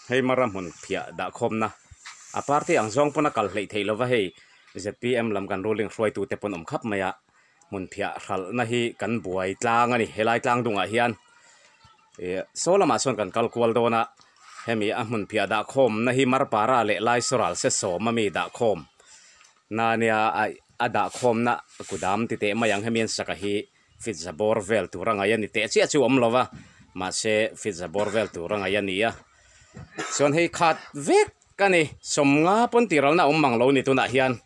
Hei mara hmun phiah dah khawmna a party ang zawng pawn a kal hleih theih lova hei zpm lam kan ruling hruaitu te pawn awm khap mai a hmun phiah hralhna hi kan buai tlang a ni helai tlang dungah hian ih saw lamah sawn kan kal kual dawn a hemi a hmun phiah dah khawmna hi marpara leh laisaw se sawm ami dah khawm na nia a dah khawmna kudam ti teh mai ang hemi an saka hi. Fit za bawr vel tur a ngaih a ni teh chiah chu a awm lo va, mahse fit za bawr vel tur a ngaih a ni a. Chuan hei khat vek a ni, sawmnga pawn tih ralna a awm mang lo a ni tunah hian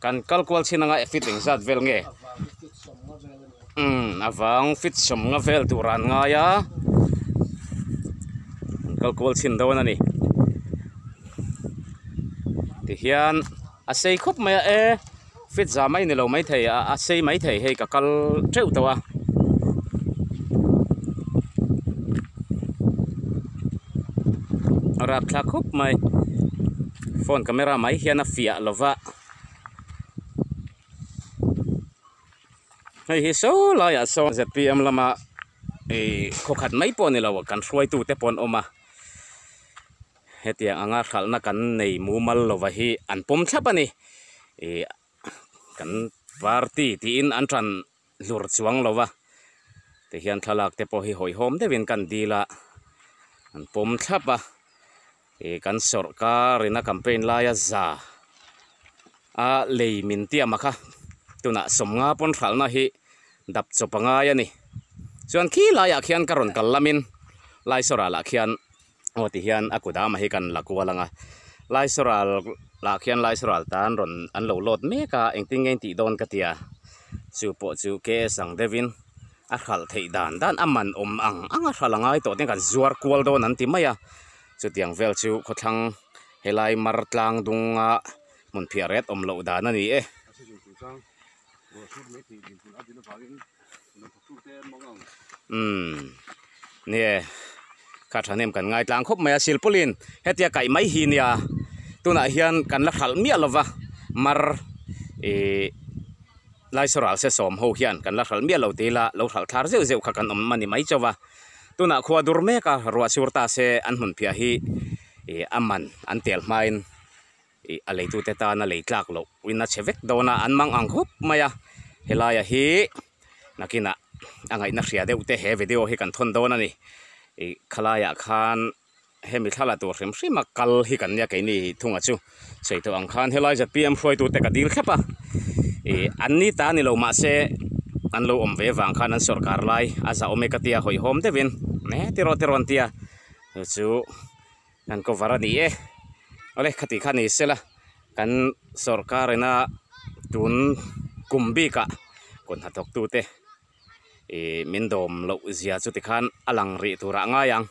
kan kal kual chin anga fit engzat vel nge? Umm a vang fit sawmnga vel tur an ngai a, an kal kual chin dawn a ni. Tihian a sei khawp mai a e. Fit za mai ni lo maithei a a sei maithei hei ka kal teuh tawh a. A rapthlak khawp mai phone camera mai hian a fiah lo va hei hi saw laiah sawn zpm lama ih khawkhat mai pawh ni lo kan hruaitu te pawh an awm a. Hetiang anga hralhna kan nei mumal lova hi an pawm thlap a ni. Ih kan party tiin an tan hlur chuang lova tihian thlalak te pawh hi hawihhawm deuhin kan dil a, an pawm thlap a. Ih kan sawrkar ina campaign laia za a lei min tiam a kha tunah sawmnga pawn hralhna hi dap chawp a ngai a ni. Chuan khi laiah khian ka rawn kal lamin Laisawrah lah khian. Aw ti hian a kut ama hi kan la kual ang a Laisaral lah khian Laisaral tan rawn an lo load mek a engtin nge intih dawn ka tia chu pawh chu K S ang deuhin a hralh theih dan dan a man awm ang ang a hralh a ngai tawh te kan zuar kual dawn an ti mai a chutiang vel chu khawthlang helai mar tlang dunga hmun phiah ret awm loh dan a ni e. Umm nie kha thahnem kan ngai tlang khawp mai a silpawlin hetia kaih mai hi nia tunah hian kan la hralh miah lova mar ih Laisaw ral se sawm ho hian kan la hralh miah lo tih ila lo hralh thlar zeuh zeuh kha kan awm a ni mai chauh va tunah khua dur mek a ruah sur ta se an hmun phiah hi ih a man an tel hmain. Ih a leitute tana lei tlak loh in a chhe vek dawn a an mang ang khawp mai a helaia hi nakinah a ngaihna hria deuh te he video hi kan thawn dawn a ni ih khalaiah khan hemi thla la tur hrim hrim a kal hi kan nia keini thunga chu sawi tawh ang khan helai zpm hruaitute ka dil thlap a ih an ni ta a ni lo mahse an lo awm ve vang khan an sawrkar lai a zahawm e ka tia hawihhawm deuhin e tiraw tiraw an tia chu chu. Kan cover a ni e. Awle khati kha ni sela kan sorkar ina tun kum bikah kut hnathawk tute ih min dawm loh zia chu tikhan a lang rih turah a ngai ang.